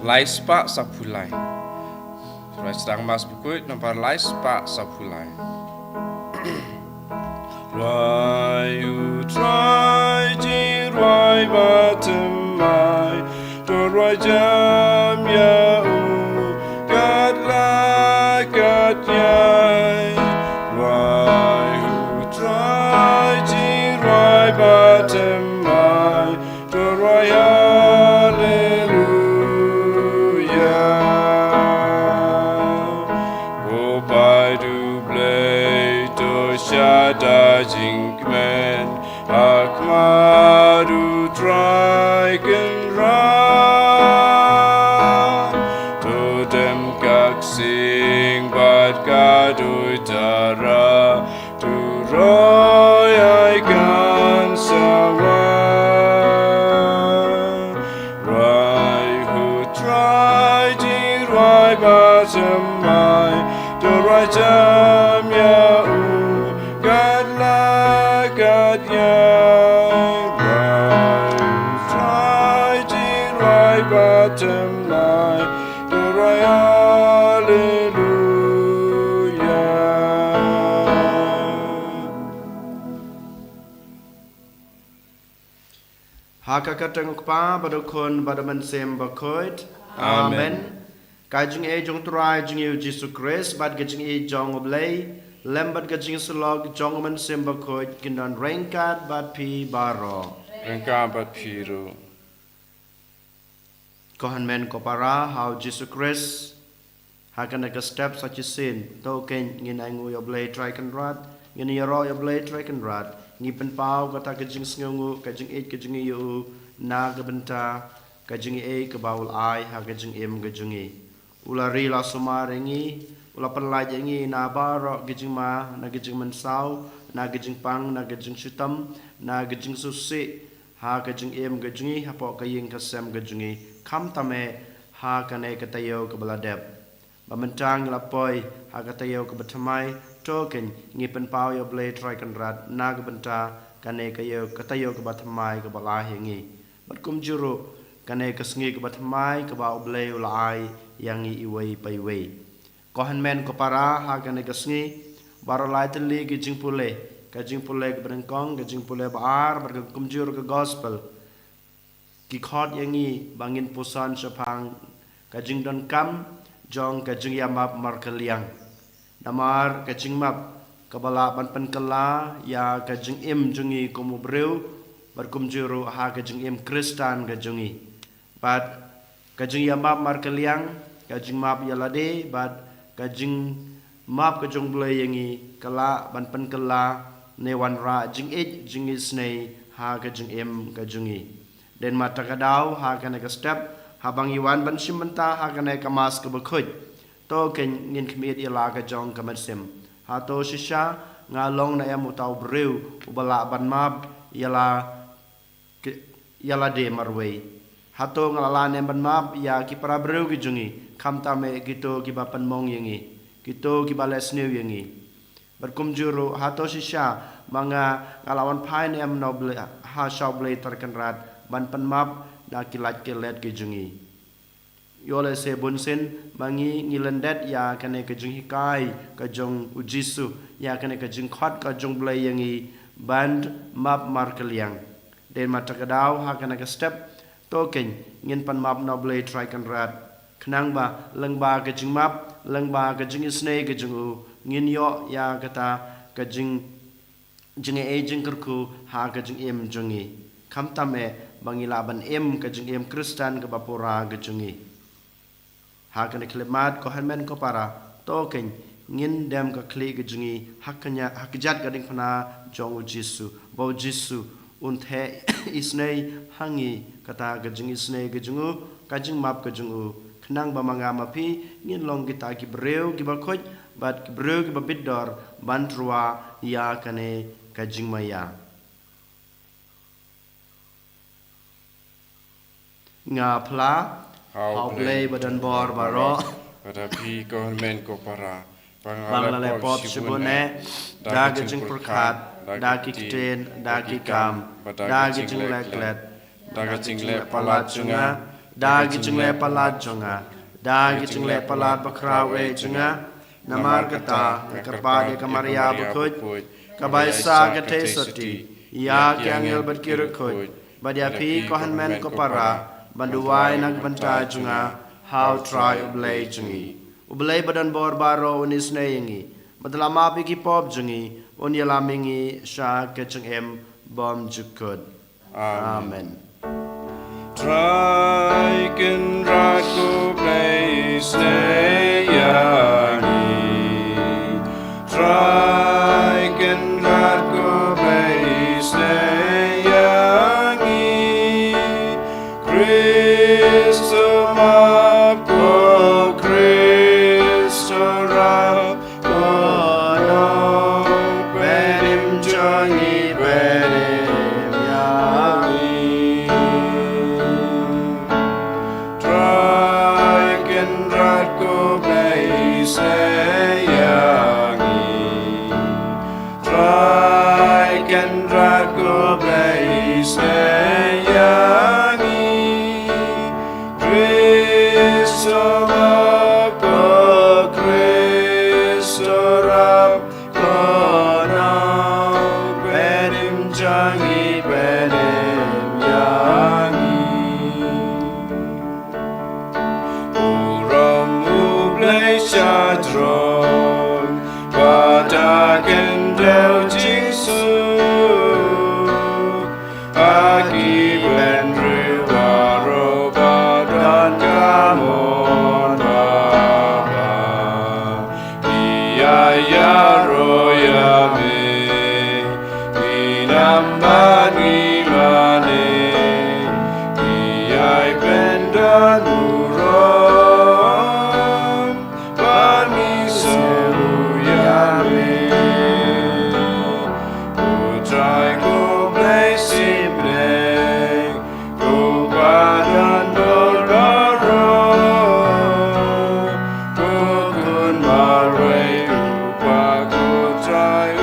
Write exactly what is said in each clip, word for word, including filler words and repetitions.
Lai spah saphew lai. Trai Sdang Mass Bakhuid nambar lai spah saphew lai. Rwai U Trai jingïarap ba thymmai, to rwai jam ïa u katba la katïai. Rwai U Trai jingïarap ba thymmai, to rwai Halleluïa. Ko paid U Blei, to shah da jingkmen ha khmat U Trai Kynrad. To dem ka ksing bad ka duitara, to roi ai kan sawa. Rwai U Trai jingïarap ba thymmai, to rwai jam ïa u katba la katïai. Rwai U Trai jingïarap ba thymmai, to rwai Halleluïa. Ha ka kyrteng U Kpa bad U Khun bad U Mynsiem Bakhuid. Amen. Amen. Ka jingïeit jong U Trai jong ngi U Jisu Khrist bad ka jingïeit jong U Blei, lem bad ka jingïasyllok jong U Mynsiem Bakhuid kin don ryngkat bad phi baroh. Ryngkat bad phi ruh. Ko hynmen ko para ha U Jisu Khrist, ha kane ka step sa shisien, to keiñ ngin ainguh ïa U Blei Trai Kynrad, ngin ïaroh ïa U Blei Trai Kynrad, ngi pynpaw kata ka jingsngewnguh, ka jingïeit ka jong ngi ïa u, na ka bynta ka jingïeit kaba u la ai ha ka jingim ka jong ngi. U la ri la sumar ïa ngi, u la pynlait ïa ngi na baroh ki jingma, na ki jingmynsaw, na ki jingpang, na ki jingshitom, na ki jingsngewsih, ha ka jingim ka jong ngi, hapoh ka ïing ka sem ka jong ngi, khamtam eh ha kane ka taïew kaba la dep. Ba mynta ngi la poi ha ka taïew kaba thymmai, to keiñ ngi pynpaw ïa U Blei Trai Kynrad na ka bynta kane ka ïew, ka taïew kaba thymmai kaba la ai ïa ngi. Bad kumjuh ruh kane ka sngi kaba thymmai kaba U Blei u la ai ïa ngi iwei pa iwei. Ko hynmen ko para ha kane ka sngi, baroh lai tylli ki jingpule, ka jingpule kaba nyngkong, ka jingpule ba ar, bad ka kumjuh ruh ka gospel, ki khot ïa ngi ba ngin puson shaphang ka jingdonkam jong ka jingïamap markylliang. Namar ka jingmap kaba lah ban pynkylla ïa ka jingim jong ngi kum u briew, bad kumjuh ruh ha ka jingim Khristan ka jong ngi. Bad ka jingïamap markylliang, ka jingmap ïa lade, bad ka jingmap ka jong U Blei ïa ngi, ka lah ban pynkylla ne wanrah jingïeit jingisynei ha ka jingim ka jong ngi. Dei ma kata ka daw ha kane ka step, haba ngi wan ban shim bynta ha kane ka Mass kaba khuid, to keiñ ngin khmih ïa la ka jong ka mynsiem. Hato shisha nga long ne em uta u briew uba lah ban map ïa la ki, ïa lade marwei? Hato nga la lah ne em ban map ïa ki para briew ki jong ngi, khamtam eh kito kiba pynmong ïa ngi, kito kiba leh sniew ïa ngi? Bad kumjuh ruh, hato shisha ma nga, nga la wan phai ne em na U Blei, ha sha U Blei Trai Kynrad, ban pynmap na ki lait ki let ki jong ngi? Ïoh lehse bunsien ma ngi ngi lyndet ïa kane ka jinghikai ka jong U Jisu, ïa kane ka jingkhot ka jong U Blei ïa ngi ban map markylliang. Dei ma kata ka daw ha kane ka step, to keiñ ngin pan map na U Blei Trai Kynrad. Khnang ba lyngba ka jingmap, lyngba ka jingisynei ka jong u, ngin ïoh ïa kata ka jing, jingaiei jingkyrkhu ha ka jingim jong ngi. Khamtam eh ba ngi lah ban im ka jingim Khristan kaba pura ka jong ngi. Ha kane ka khyllipmat, ko hynmen ko para, to keiñ ngin dem ka khlieh ka jong ngi ha ka nia, ha ka kjat ka diengphna jong U Jisu, ba U Jisu un theh isynei ha ngi kata ka jingisynei ka jong u, ka jingmap ka jong u, khnang ba ma nga ma phi ngin long kita ki briew kiba khuid bad ki briew kiba bit dor ban tyrwa ïa kane ka jingmaïa. Nga phla ha U Blei ba don bor baroh, bad ha phi ko hynmen ko para, ba nga la leh pop shibun eh, da ka jingpyrkhat, da ki ktien, da ki kam, da ka jingleh klet, da ka jingleh palat jong nga, da ki jingleh palat jong nga, da ki jingleh palat bakhraw eh jong nga. Namar kata nga kyrpad ïa ka Maria bakhuid, kaba ïaisah ka thei sotti, ïa ki angel bad ki riewkhuid, bad ïa phi ko hynmen ko para, ban duwai na ka bynta jong nga ha U Trai U Blei jong ngi. U Blei ba don bor baroh un isynei ïa ngi, bad la map ïa ki pop jong ngi, un ïalam ïa ngi sha ka jingim bymjukut. Amen. Trai Kynrad ko Blei, isynei ïa ngi. Trai Kynrad ko Blei, isynei ïa ngi. Khrist u map, ko Khrist u rap, ko Nongpynim jong ngi, pynim ïa ngi. Trai Kynrad ko Blei, isynei ïa ngi. Trai Kynrad ko Blei, isynei ïa ngi. Khrist u map, ko Khrist u rap, ko Nongpynim jong ngi, pynim ïa ngi. Burom U Blei sha jrong, bad ha khyndew jingsuk. Ha ki bynriew baroh ba don ka mon babha, ki ïa ïaroh ïa me, ki nam bad ngi mane, ki ïai pyndonburom, bad ngi sngewbha ïa me. Ko Trai ko Blei Syiemblei, ko ba don bor baroh, ko Khun marwei u Kpa, ko Trai U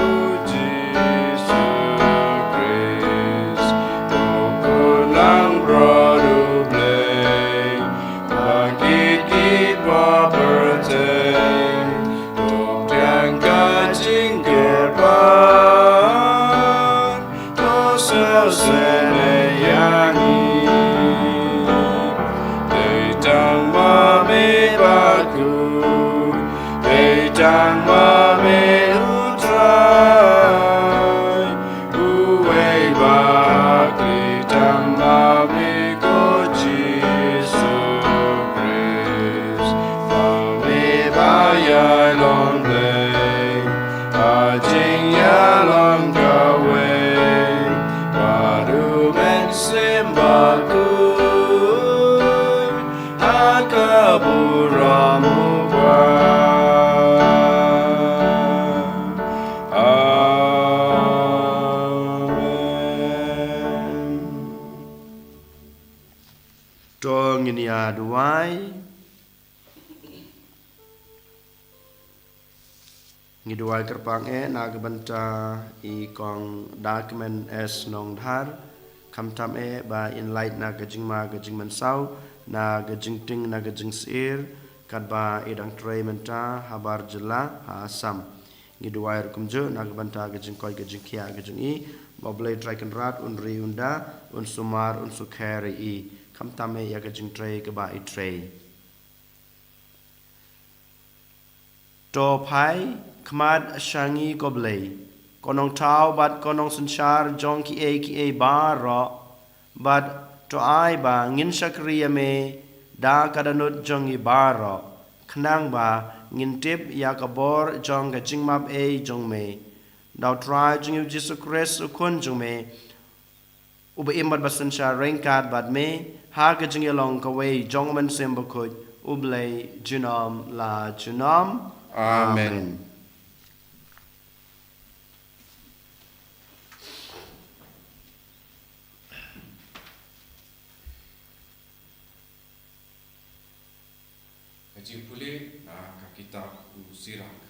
Jisu Khrist, ko Khun langbrot U Blei, ba kit ki pop pyrthei, to pdiang ka jingkyrpad, to sngewsynei ïa ngi. Dei tang ma me bakhuid, dei tang ma me U Trai, uwei ba khlem tang ma me ko Jisu Khrist. Ma me ba ïai long Blei ha jingïalong kawei, bad U Mynsiem Bakhuid ha ka burom U Kpa. Amen. To ngin ïa duwai. Ngi duwai kyrpang eh na ka bynta i Kong Dakmen S Nongdhar, khamtam eh ba in lait na ka jingma ka jingmynsaw, na ka jingtieng na ka jingsyier, katba i dang trei mynta habar jylla ha Assam. Ngi duwai ruh kumjuh na ka bynta ka jingkoit ka jingkhiah ka jong i, ba U Blei Trai Kynrad un ri un da, un sumar un sukher ïa i, khamtam eh ïa ka jingtrei kaba i trei. To phai khmat sha ngi ko Blei, ko Nongthaw bad ko Nongsynshar jong kiei kiei baroh, bad to ai ba ngin shakri ïa me da ka dohnud jong ngi baroh, khnang ba ngin tip ïa ka bor jong ka jingmap ei jong me. Da U Trai jong ngi U Jisu Khrist U Khun jong me, uba im bad ba synshar ryngkat bad me ha ka jingïalong kawei jong U Mynsiem Bakhuid, U Blei junom la junom. Amen. Amen. Ka jingpule na ka kitab u Sirak.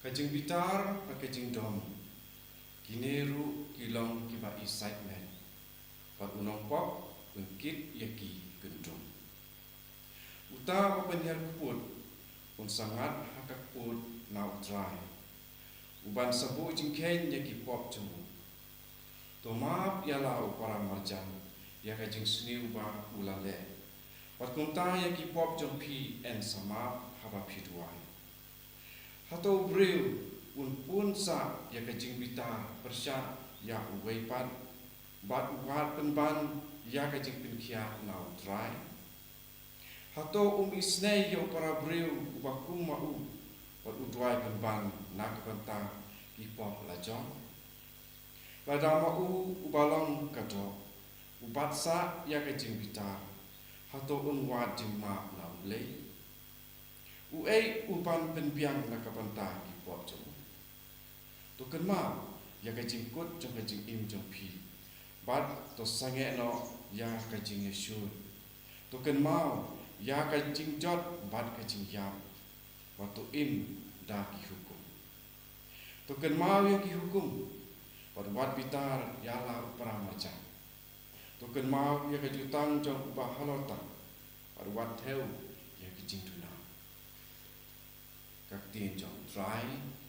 Ka jingbitar bad ka jingdom, kine ruh ki long kiba i sait met. Bad u nongpop pynkit ïa ki kyndong. Uta uba pynhiar kput un sa ngat ha ka kput na U Trai, uban sa buh jingkheiñ ïa ki pop jong u. To map ïa la u para marjan ïa ka jingsniew ba u la leh, bad kumta ïa ki pop jong phi yn sa map haba phi duwai. Hato u briew un pun sah ïa ka jingbitar pyrshah ïa uwei pat, bad u wad pynban ïa ka jingpynkhiah na U Trai? Hato um isynei ïa u para briew uba kum ma u, bad u duwai pynban na ka bynta ki pop la jong? Lada ma u uba long ka doh u bat sah ïa ka jingbitar, hato un wad jingmap na U Blei? Uei uban pynbiang na ka bynta ki pop jong u? To kynmaw ïa ka jingkut jong ka jingim jong phi, bad to sangeh noh ïa ka jingïashun. To kynmaw ïa ka jingjot bad ka jingïap, bad to im da ki hukum. To kynmaw ïa ki hukum, bad wat bitar ïa la u para marjan. To kynmaw ïa ka jutang jong uba halor tam, bad wat thew ïa ki jingduna. Ka ktien jong U Trai.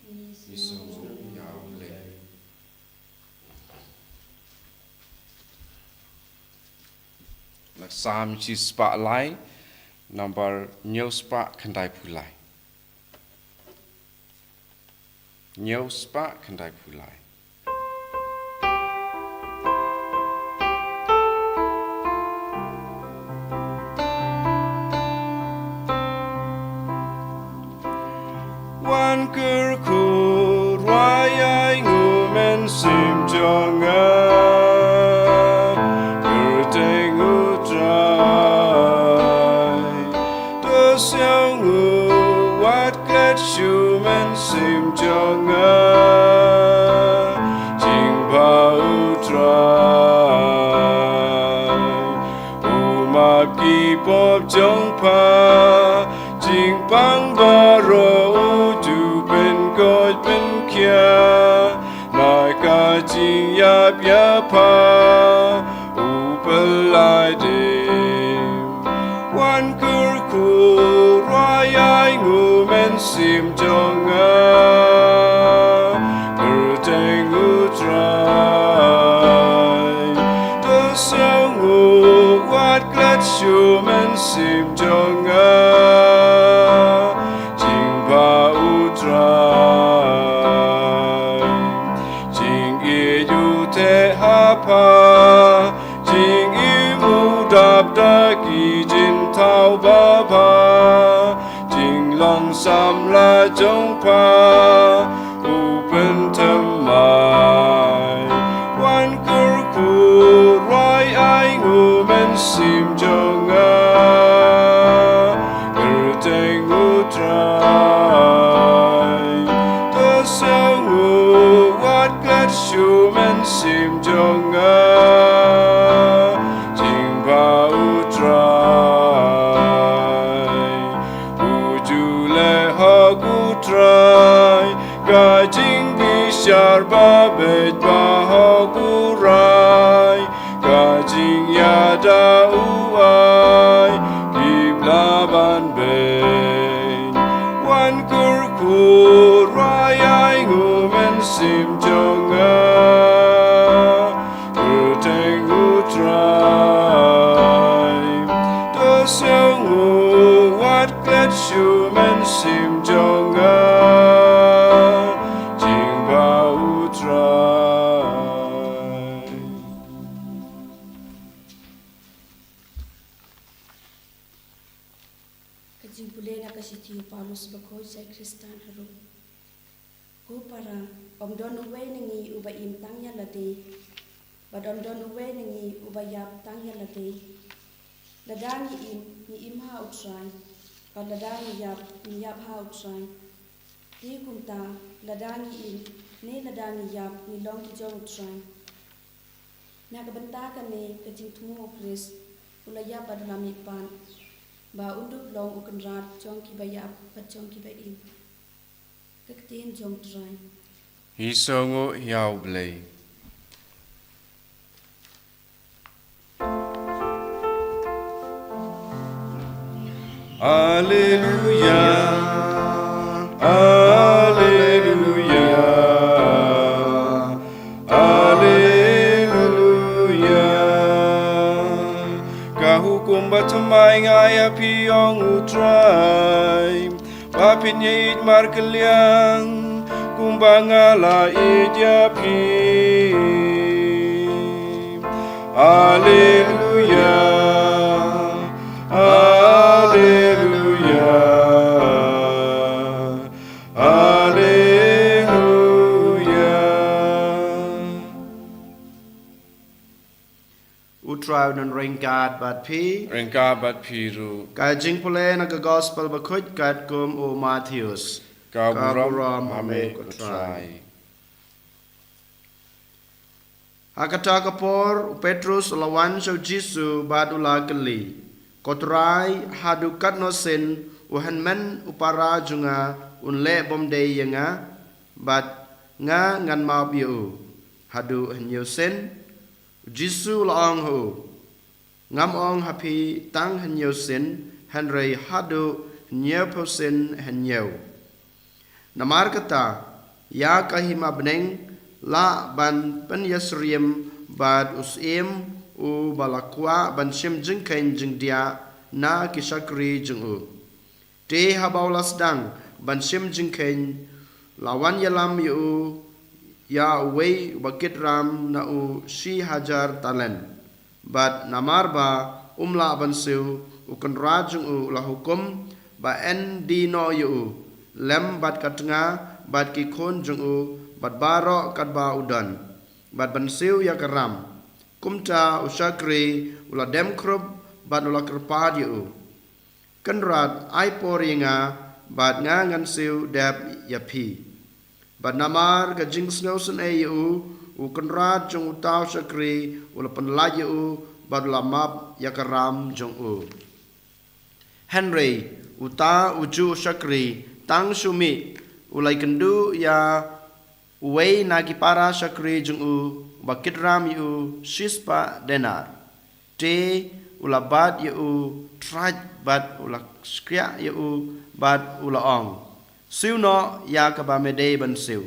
Ngi sngewnguh ïa U Blei. Na Salm shispah lai, number hynñiew spah khyndai phew lai. Hynñiew spah khyndai phew lai. Wan kyrkhu rwai ïa u Mynsiem jong nga, kyrteng U Trai. To sngewnguh wat klet sha u Mynsiem jong nga, jingbha U Trai. U map ki pop jong pha, jingpang baroh u ju pynkoit pynkhiah. Na ka jingïap ïa pha u pynlait im. Wan kyrkhu rwai ïa u Mynsiem jong nga, kyrteng U Trai. To sngewnguh wat klet sha u Mynsiem jong nga, jingbha U Trai. Jingïeit u theh ha pha, jingim u dap da ki jingthaw babha. Jinglong samla jong pha u pynthymmai. Wan kyrkhu rwai ïa u Mynsiem jong nga, kyrteng U Trai. To sngewnguh wat klet sha u Mynsiem jong nga, jingbha U Trai. U ju leh hok U Trai ka jingbishar ba beit, ba hok u rai, ka jingïada u ai, kim lah ban beiñ. Wan kyrkhu rwai ïa u Mynsiem jong nga, kyrteng U Trai. To sngewnguh wat klet sha u Mynsiem jong nga, jingbha U Trai. Ka jingpule na ka shithi u Paulus bakhuid sha ki Khristan ha Rom. Ko para, ym don uwei na ngi uba im tang ïa lade, bad ym don uwei na ngi uba ïap tang ïa lade. Lada ngi im, ngi im ha U Trai, bad lada ngi ïap, ngi ïap ha U Trai. Te kumta, lada ngi im ne lada ngi ïap, ngi long ki jong U Trai. Na ka bynta kane ka jingthmu u Khrist u la ïap bad u la mihpat, ba un dup long u kynrad jong kiba ïap bad jong kiba im. Ka ktien jong U Trai. Ngi sngewnguh ïa U Blei. Alleluia, Alleluia, Alleluia. Ka hukum ba thymmai nga ai ïa phi, ong U Trai, ba phin ïa ïeit markylliang kumba nga la ïeit ïa phi. Alleluia, Alleluia, Alleluia. U Trai un ryngkat bad phi. Ryngkat bad phi ruh. Ka jingpule na ka Gospel bakhuid katkum u Mathaios. Ka burom ha me, ko Trai. Ha kata ka por, u Petrus u la wan sha u Jisu bad u la kylli, Ko Trai, haduh katno sien u hynmen u para jong nga un leh bymdei ïa nga, bad nga ngan map ïa u? Haduh hynñiew sien? U Jisu u la ong ha u, Ngam ong ha phi tang hynñiew sien, hynrei haduh hynñiewphew sien hynñiew. Namar kata, ïa ka hima bneng lah ban pynïasyriem bad u syiem uba la kwah ban shim jingkheiñ jingdiah na ki shakri jong u. Te haba u la sdang ban shim jingkheiñ, la wan ïalam ïa u, ïa uwei uba kit ram na u shi hajar talent. Bad namar ba um lah ban siew, u kynrad jong u u la hukum ba un die noh ïa u, lem bad ka tnga bad ki khun jong u, bad baroh katba u don, bad ban siew ïa ka ram. Kumta u shakri u la dem khrup bad u la kyrpad ïa u, Kynrad, ai por ïa nga, bad nga ngan siew dep ïa phi. Bad namar ka jingsngewsynei ïa u, u kynrad jong uta u shakri u la pynlait ïa u, bad u la map ïa ka ram jong u. Hynrei uta ujuh u shakri, tang shu mih, u la ïakynduh ïa uwei na ki para shakri jong u, uba kit ram ïa u shispah denar. Te u la bat ïa u trait, bad u la shkiah ïa u, bad u la ong, Siew noh ïa kaba me dei ban siew.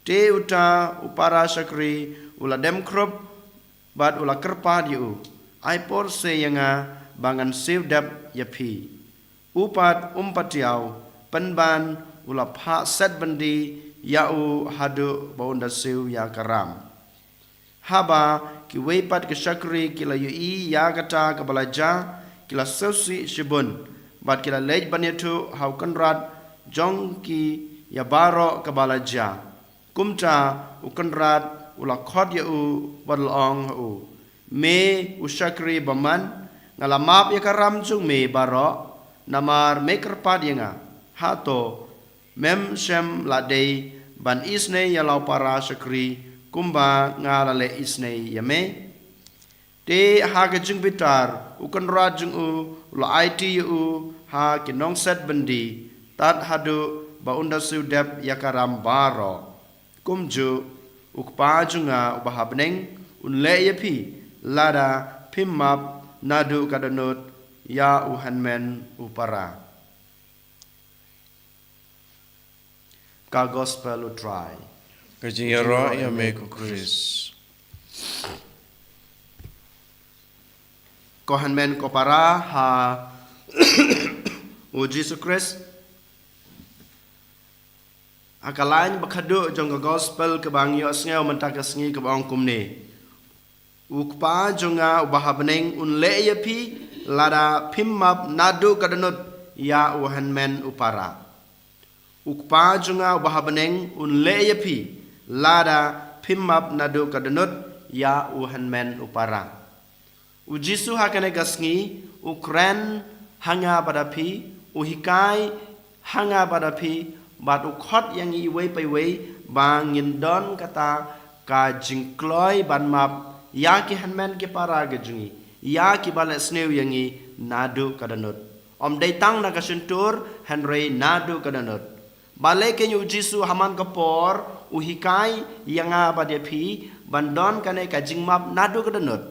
Te uta u para shakri u la dem khrup, bad u la kyrpad ïa u, Ai por se ïa nga ba ngan siew dep ïa phi. U pat um patiaw, pynban u la phah set byndi ïa u haduh ba un da siew ïa ka ram. Haba kiwei pat ki shakri ki la ïohi ïa kata kaba la jia, ki la sngewsih shibun, bad ki la leit ban ïathuh ha u kynrad jong ki ïa baroh kaba la jia. Kumta u kynrad u la khot ïa u, bad u la ong ha u, Me u shakri bymman, nga la map ïa ka ram jong me baroh, namar me kyrpad ïa nga. Hato mem shym la dei ban isynei ïa la u para shakri kumba nga la leh isynei ïa me? Te ha ka jingbitar, u kynrad jong u u la aiti ïa u ha ki nongset byndi, tad haduh ba un da siew dep ïa ka ram baroh. Kumjuh, u Kpa jong nga uba ha bneng un leh ïa phi, lada phim map naduh ka dohnud ïa u hynmen u para. Ka Gospel u Trai. Ka jingïaroh ïa me ko Khrist. Ko hynmen ko para ha u Jisu Khrist. Ha ka lain ba khadduh jong ka Gospel kaba ngi ïohsngew mynta ka sngi kaba ong kumne. U Kpa jong nga uba ha bneng un leh ïa phi, lada phim map naduh ka dohnud ïa u hynmen u para. U Kpa jong nga uba ha bneng un leh ïa phi, lada phim map naduh ka dohnud ïa u hynmen u para. U Jisu ha kane ka sngi u kren ha nga bad ha phi, u hikai ha nga bad ha phi, bad u khot ïa ngi iwei pa iwei ba ngin don kata ka jingkloi ban map ïa ki hynmen ki para ki jong ngi, ïa kiba leh sniew ïa ngi naduh ka dohnud. Ym dei tang na ka shyntur, hynrei naduh ka dohnud. Balei kein u Jisu ha man ka por u hikai ïa nga bad ïa phi ban don kane ka jingmap naduh ka dohnud?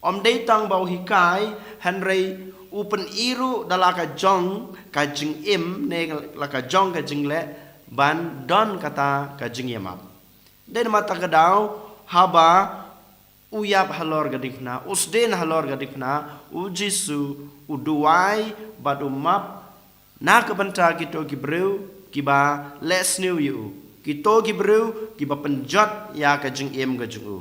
Ym dei tang ba u hikai, hynrei u pyni ruh da la ka jong ka jingim ne la ka jong ka jingleh ban don kata ka jingïamap. Dei namar kata ka daw haba u ïap halor ka diengphna, u sdien halor ka diengphna, u Jisu u duwai bad u map na ka bynta kito ki briew kiba leh sniew ïa u, kito ki briew kiba pynjot ïa ka jingim ka jong u.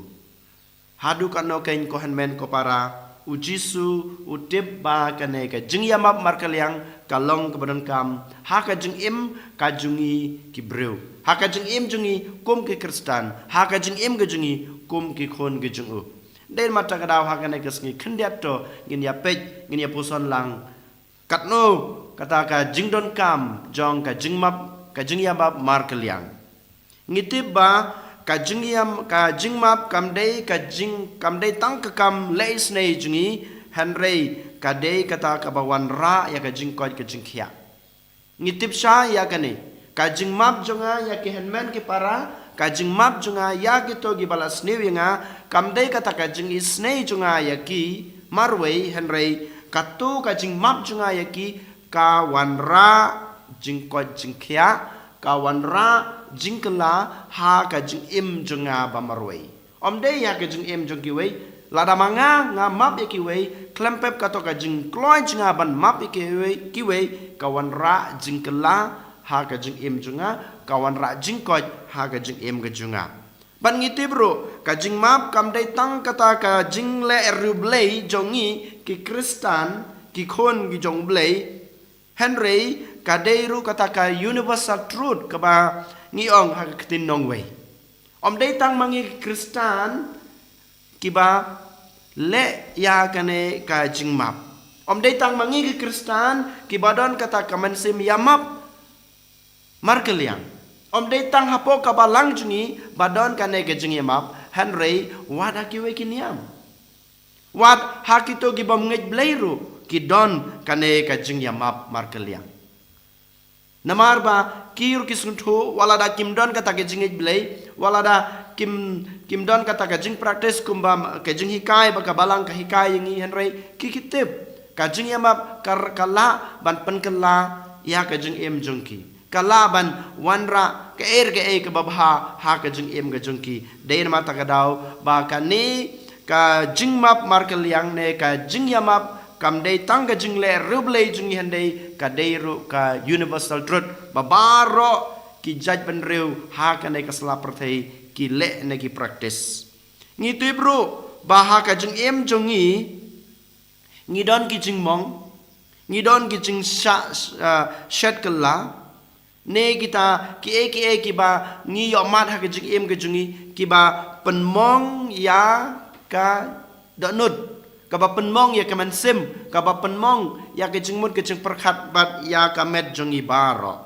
Haduh katno kein, ko hynmen ko para, u Jisu u tip ba kane ka jingïamap markylliang ka long kaba donkam ha ka jingim ka jong ngi ki briew, ha ka jingim jong ngi kum ki Khristan, ha ka jingim ka jong ngi kum ki khun ki jong u. Dei namar kata ka daw ha kane ka sngi khyndiat to ngin ïa peit, ngin ïa puson lang katno kata ka jingdonkam jong ka jingmap, ka jingïamap markylliang. Ngi tip ba ka jingïam, ka jingmap kam dei ka jing, kam dei tang ka kam leh isynei jong ngi, hynrei ka dei kata kaba wanrah ïa ka jingkoit ka jingkhiah. Ngi tip shai ïa kane, ka jingmap jong nga ïa ki hynmen ki para, ka jingmap jong nga ïa kito kiba la sniew ïa nga, kam dei kata ka jingisynei jong nga ïa ki marwei, hynrei kato ka jingmap jong nga ïa ki ka wanrah jingkoit jingkhiah, ka wanrah jingkylla ha ka jingim jong nga ba marwei. Ym dei ïa ka jingim jong kiwei, lada ma nga nga map ïa kiwei, khlem pep kato ka jingkloi jong nga ban map ïa kiwei, kiwei, ka wanrah jingkylla ha ka jingim jong nga, ka wanrah jingkoit ha ka jingim ka jong nga. Bad ngi tip ruh, ka jingmap kam dei tang kata ka jingleh riewblei jong ngi ki Khristan, ki khun ki jong u Blei, hynrei ka dei ruh kata ka universal truth kaba ngi ong ha ka ktien nongwei. Ym dei tang ma ngi ki Khristan kiba leh ïa kane ka jingmap. Ym dei tang ma ngi ki Khristan kiba don kata ka mynsiem ïamap markylliang. Ym dei tang hapoh ka balang jong ngi ba don kane ka jingïamap, hynrei wat ha kiwei ki niam, wat ha kito ki bym ngeit Blei ruh ki don kane ka jingïamap markylliang. Namar ba ki ruh ki sngewthuh, wat lada kim don kata ka jingngeit Blei, wat lada kim, kim don kata ka jingpractice kumba ka jinghikai ba ka balang ka hikai ïa ngi, hynrei ki, ki tip ka jingïamap ka, ka lah ban pynkylla ïa ka jingim jong ki, ka lah ban wanrah kaei kaei kaba bha ha ka jingim ka jong ki. Dei namar kata ka daw ba kane ka jingmap markylliang ne ka jingïamap kam dei tang ka jingleh riewblei jong ngi, hynrei ka dei ruh ka universal truth ba baroh ki jaitbynriew ha kane ka sla pyrthei ki leh ne ki practice. Ngi tip ruh ba ha ka jingim jong ngi, ngi don ki jingmong, ngi don ki jingshah, ah, shet kylla, ne kita kiei kiei kiba ngi ïohmad ha ka jingim ka jong ngi, kiba pynmong ïa ka dohnud, kaba pynmong ïa ka mynsiem, kaba pynmong ïa ka jingmut ka jingpyrkhat bad ïa ka met jong ngi baroh.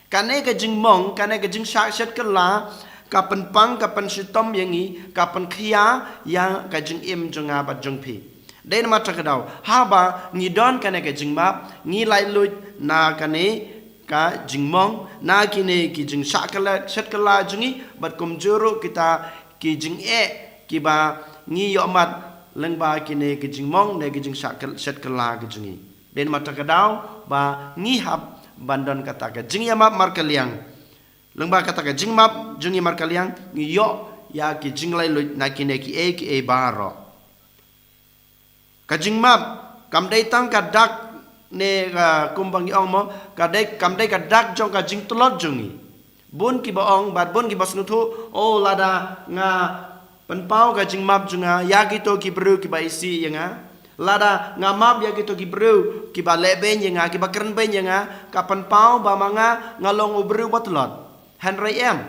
Kane ka jingmong, kane ka jingshah shet kylla ka pynpang, ka pynshitom ïa ngi, ka pynkhia ïa ka jingim jong nga bad jong phi. Dei namar kata ka daw, haba ngi don kane ka jingmap, ngi laitluid na kane ka jingmong, na kine ki jingshah kylla, shet kylla jong ngi, bad kumjuh ruh kita ki jingeh kiba ngi ïohmad lyngba kine ki jingmong ne ki jingshah kyl-, shet kylla ki jong ngi. Dei namar kata ka daw ba ngi hap ban don kata ka jingïamap markylliang. Lyngba kata ka jingmap jong ngi markylliang, ngi ïoh ïa ki jinglaitluid na kine kiei kiei baroh. Ka jingmap kam dei tang ka dak ne, ah, kumba ngi ong mo, ka dei, kam dei ka dak jong ka jingtlot jong ngi. Bun kiba ong bad bun kiba sngewthuh, oh, lada nga pynpaw ka jingmap jong nga ïa kito ki briew kiba isih ïa nga, lada nga map ïa kito ki briew kiba lehbeiñ ïa nga, kiba krenbeiñ ïa nga, ka pynpaw ba ma nga nga long u briew ba tlot. Hynrei em.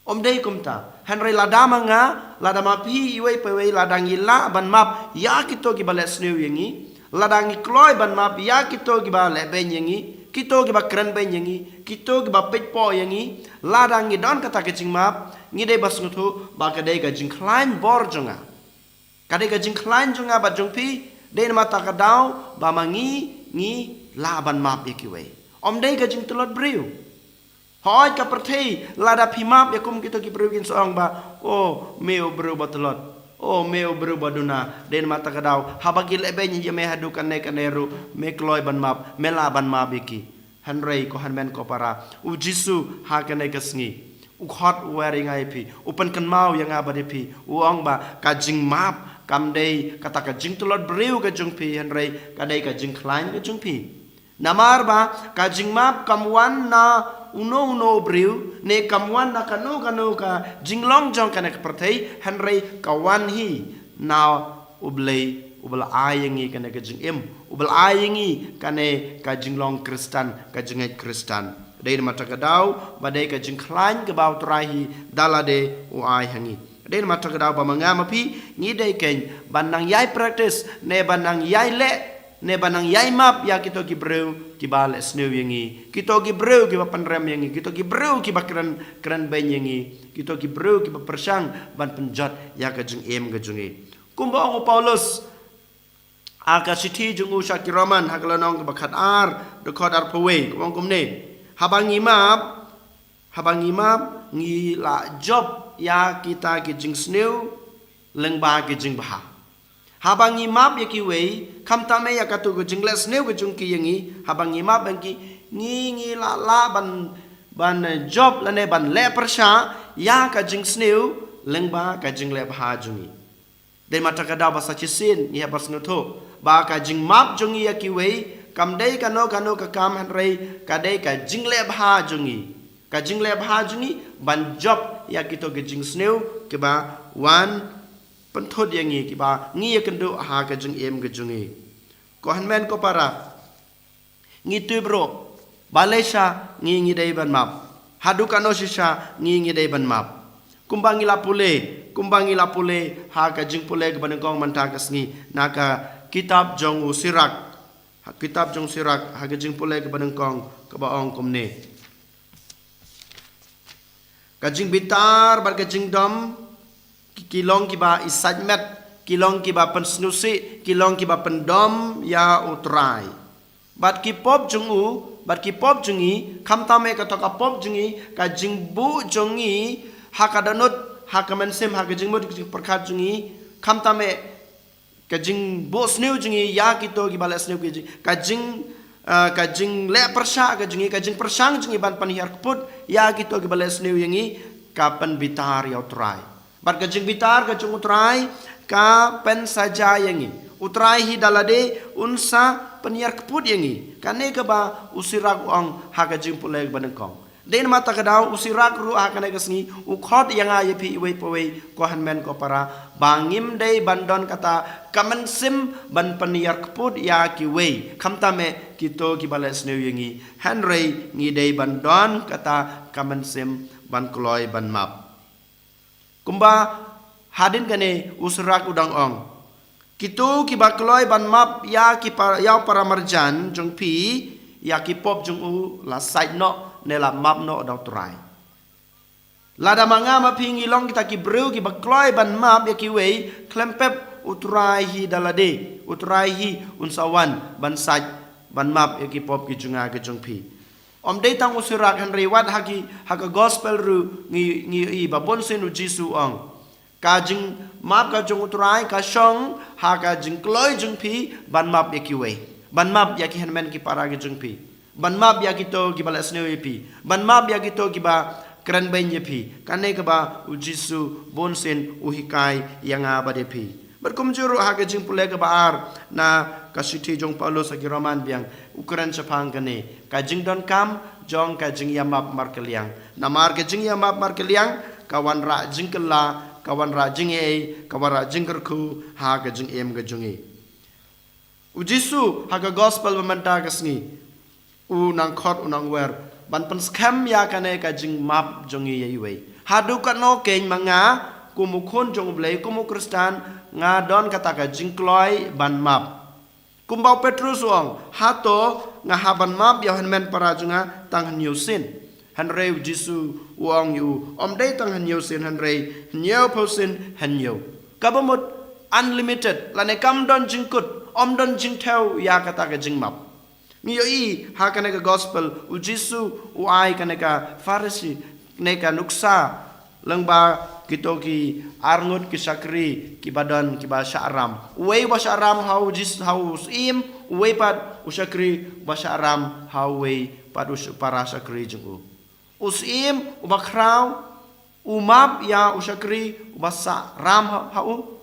Ym dei kumta. Hynrei lada ma nga, lada ma phi, iwei pa iwei, lada ngi lah ban map ïa kito kiba leh sniew ïa ngi, lada ngi kloi ban map ïa kito kiba lehbeiñ ïa ngi, kito kiba krenbeiñ ïa ngi, kito kiba peitpoh ïa ngi, lada ngi don kata ka jingmap, ngi dei ba sngewthuh ba ka dei ka jingkhlaiñ bor jong nga. Ka dei ka jingkhlaiñ jong nga bad jong phi, dei namar kata ka daw ba ma ngi, ngi lah ban map ïa kiwei. Ym dei ka jingtlot briew. Hooid, ka pyrthei, lada phi map ïa kum kito ki briew kin sa ong ba, oh, me u briew ba tlot. O me u briew ba duna, dei namar kata ka daw, haba ki leh beiñ ïa me haduh kane kane ruh, me kloi ban map, me lah ban map ïa ki. Hynrei ko hynmen ko para, u Jisu ha kane ka sngi u khot u wer ïa nga ïa phi, u pynkynmaw ïa nga bad ïa phi, u ong ba ka jingmap kam dei kata ka jingtlot briew ka jong phi, hynrei ka dei ka jingkhlaiñ ka jong phi. Namar ba ka jingmap kam wan na uno uno u briew, ne kam wan na kano kano ka jinglong jong kane ka pyrthei, hynrei ka wan hi na U Blei, uba la ai ïa ngi kane ka jingim, uba la ai ïa ngi kane ka jinglong Khristan, ka jingngeit Khristan. Dei namar kata ka daw ba dei ka jingkhlaiñ kaba U Trai hi da lade u ai ha ngi. Dei namar kata ka daw ba ma nga ma phi ngi dei kein ban nang ïai practice, ne ban nang ïai leh, ne ban nang ïai map ïa kito ki briew kiba leh sniew ïa ngi, kito ki briew kiba pynrem ïa ngi, kito ki briew kiba kren, kren beiñ ïa ngi, kito ki briew kiba pyrshang ban pynjot ïa ka jingim ka jong ngi. Kumba ong u Paulus ha ka shithi jong u sha ki Roman, ha ka lynnong kaba khatar, dkhot arphew wei, ka ong kumne: Haba ngi map, haba ngi map, ngi la jop ïa kita ki jingsniew lyngba ki jingbha. Haba ngi map ïa kiwei, khamtam eh ïa kato ka jingleh sniew ka jong ki ïa ngi, haba ngi map ïa ki, ngi, ngi la lah ban, ban jop lane ban leh pyrshah ïa ka jingsniew lyngba ka jingleh bha jong ngi. Dei namar kata ka daw ba sa shisien ngi hap ban sngewthuh ba ka jingmap jong ngi ïa kiwei kam dei kano kano ka kam, hynrei ka dei ka jingleh bha jong ngi. Ka jingleh bha jong ngi ban jop ïa kito ki jingsniew kiba wan pynthut ïa ngi, kiba ngi ïakynduh ha ka jingim ka jong ngi. Ko hynmen ko para, ngi tip ruh ba lei sha ngi, ngi dei ban map. Haduh kano shisha ngi, ngi dei ban map. Kumba ngi la pule, kumba ngi la pule ha ka jingpule kaba nyngkong mynta ka sngi na ka kitab jong u Sirak. Ha kitab jong u Sirak, ha ka jingpule kaba nyngkong, kaba ong kumne: Ka jingbitar bad ka jingdom ki, ki long kiba isait met, ki long kiba pynsngewsih, ki long kiba pyndom ïa U Trai. Bad ki pop jong u, bad ki pop jong ngi, khamtam eh kato ka pop jong ngi, ka jingbuh jong ngi ha ka dohnud, ha ka mynsiem, ha ka jingmut, ka jingpyrkhat jong ngi, khamtam eh ka jingbuh sniew jong ngi ïa kito kiba leh sniew ki jing, ka jing, ah, ka jingleh pyrshah ka jong ngi, ka jingpyrshang jong ngi ban pynhiar kput ïa kito kiba leh sniew ïa ngi, ka pynbitar ïa U Trai. Bad ka jingbitar ka jong U Trai ka pynsaja ïa ngi. U Trai hi da lade un sa pynhiar kput ïa ngi. Kane kaba u Sirak u ong ha ka jingpule kaba nyngkong. Dei namar kata ka daw u Sirak ruh ha kane ka sngi u khot ïa nga ïa phi iwei pa iwei, ko hynmen ko para, ba ngim dei ban don kata ka mynsiem ban pynhiar kput ïa kiwei, khamtam eh kito kiba leh sniew ïa ngi, hynrei ngi dei ban don kata ka mynsiem ban kloi ban map. Kumba hadien kane u Sirak u dang ong, kito kiba kloi ban map ïa ki pa, ïa u para marjan jong phi, ïa ki pop jong u la sait noh ne la map noh da U Trai. Lada ma nga ma phi ngi long kita ki briew kiba kloi ban map ïa kiwei, khlem pep U Trai hi da lade, U Trai hi un sa wan ban sait, ban map ïa ki pop ki jong nga ki jong phi. Ym dei tang u Sirak, hynrei wat ha ki, ha ka gospel ruh ngi, ngi ïohi ba bun sien u Jisu u ong, ka jingmap ka jong U Trai ka shong ha ka jingkloi jong phi ban map ïa kiwei, ban map ïa ki hynmen ki para ki jong phi, ban map ïa kito kiba leh sniew ïa phi, ban map ïa kito kiba kren beiñ ïa phi. Kane kaba u Jisu bun sien u hikai ïa nga bad ïa phi. Bad kumjuh ruh ha ka jingpule kaba ar na ka shithi jong u Paulus ha ki Roman biang, u kren shaphang kane ka jingdonkam jong ka jingïamap markylliang. Namar ka jingïamap markylliang ka wanrah jingkylla, ka wanrah jingaiei, ka wanrah jingkyrkhu ha ka jingim ka jong ngi. U Jisu ha ka gospel ba mynta ka sngi u nang khot, u nang wer ban pynskhem ïa kane ka jingmap jong ngi ïa iwei. Haduh katno kein ma nga kum u khun jong U Blei, kum u Khristan, nga don kata ka jingkloi ban map. Kumba u Petrus u ong, hato nga hap ban map ïa u hynmen para jong nga tang hynñiew sien? Hynrei u Jisu u ong ïa u, ym dei tang hynñiew sien, hynrei hynñiew phew sien hynñiew. Kaba mut unlimited, lane kam don jingkut, ym don jingthew ïa kata ka jingmap. Ngi ïohi ha kane ka gospel, u Jisu u ai kane ka parable, kane ka nuksa lyngba Kito ki arngut ki shakri kiba don kiba shah ram. Uwei uba shah ram ha u Jis-, ha u syiem, uwei pat u shakri uba shah ram ha uwei pat u sh-, para shakri jong u. U syiem uba khraw u map ïa u shakri uba shah ram ha, ha u.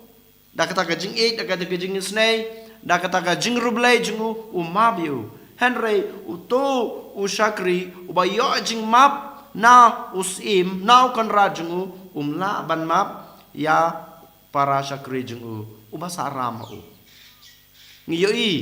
Da kata ka jingïeit, da kata ka jingisynei, da kata ka jingriewblei jong u, u map ïa u. Hynrei uto u shakri uba ïoh jingmap na u syiem, na u kynrad jong u, um lah ban map ïa para shakri jong u uba shah ram ha u. Ngi ïohi